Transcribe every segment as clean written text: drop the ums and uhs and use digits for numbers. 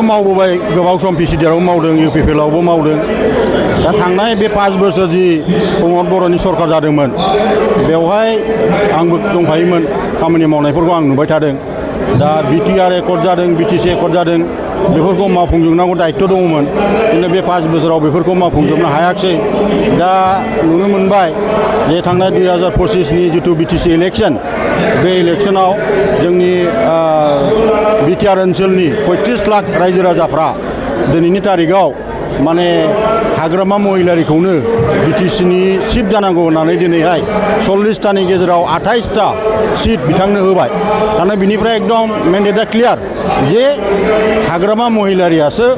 मावबोबाय गोबाव सम पिसिडिआरआव मावदों इउपिपिएलआवबो मावदों दा थांनाय बे 5 बोसोर जि प्रमद बर'नि सरकार जादोंमोन बेवहाय आंबो दंफायोमोन खामानि मावनायफोरखौ आं नुबाय थादों दा बिटिआर एकर्ड जादों बिटिसि एकर्ड जादों बेफोरखौ मावफुंजोबनांगौ दायित्व दङमोन खिन्थु बे 5 बोसोराव बेफोरखौ मावफुंजोबनो हायाखिसै दा नुनो मोनबाय जे थांनाय 2025नि जिथु बिटिसि इलेक्सन बे इलेक्सनाव जोंनि बिटिआर ओनसोलनि 35 लाख रायजो राजाफ्रा दिनैनि तारिखाव माने हाग्रामा महिलारिखौनो बिटिसिनि चिफ जानांगौ होननानै दिनैहाय 40टानि गेजेराव 28टा सीट बिथांनो होबाय दाना बिनिफ्राय एकदम मेन्डेटआ क्लियार जे हाग्रामा महिलारियासो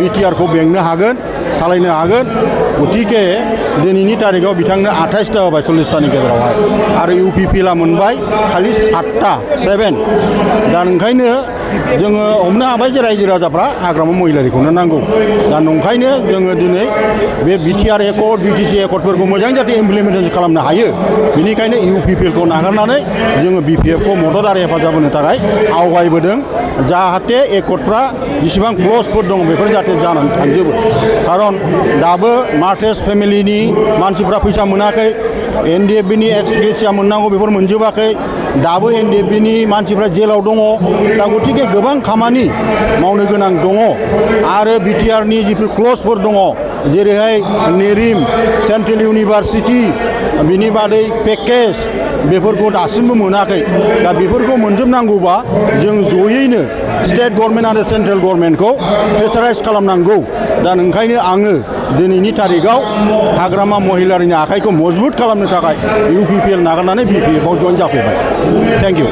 बिटिआरखौ बेंनो हागोन सालायनो हागोन गतिके दिनैनि तारिखाव बिथांनो 28टा होबाय 40टानि गेजेरावहाय आरो इउपिपिएलआ मोनबाय खालि 7टा 7 दा ओंखायनो जोङो हमनो हाबाय जे रायजो राजाफ्रा हाग्रामा महिलारिखौनो नांगौ दा नंखायनो जोङो दिनै बे बिटिआर एकर्ड बिटिसि एकर्डफोरखौ मोजां जाहाथे इमप्लिमेन्टेसन खालामनो हायो बेनिखायनो इउपिपिएलखौ नागारनानै जोङो बिपिएफखौ मदद आरो हेफाजाब होनो थाखाय आवगायबोदों जाहाथे एकर्डफ्रा जेसेबां क्लजफोर दं बेफोर जाहाथे जानानै थांजोबो खारन दाबो मार्टेस फेमिलिनि मानसिफ्रा फैसा मोनाखै एनडिएफबिनि एक्स ग्रेसिया मोननांगौ बेफोर मोनजोबाखै दाबो एनडिएफबिनि मानसिफ्रा जेलाव दङ दा गतिके गोबां खामानि मावनो गोनां दङ आरो बिटिआरनि जिफोर क्लजफोर दङ जेरैहाय नेरिम सेन्ट्रेल इउनिभार्सिटि बिनि बादै पेकेज बेफोरखौ दासिमबो मोनाखै दा बेफोरखौ मोनजोबनांगौबा जों जयैनो स्टेट गभर्नमेन्ट आरो सेन्ट्रेल गभर्नमेन्टखौ प्रेसाराइज खालामनांगौ दा ओंखायनो आङो दिनैनि तारिखाव हाग्रामा महिलारिनि आखाइखौ मजबुत खालामनो थाखाय इउपिपिएल नागारनानै बिपिएफआव जइन जाफैबाय थेंक इउ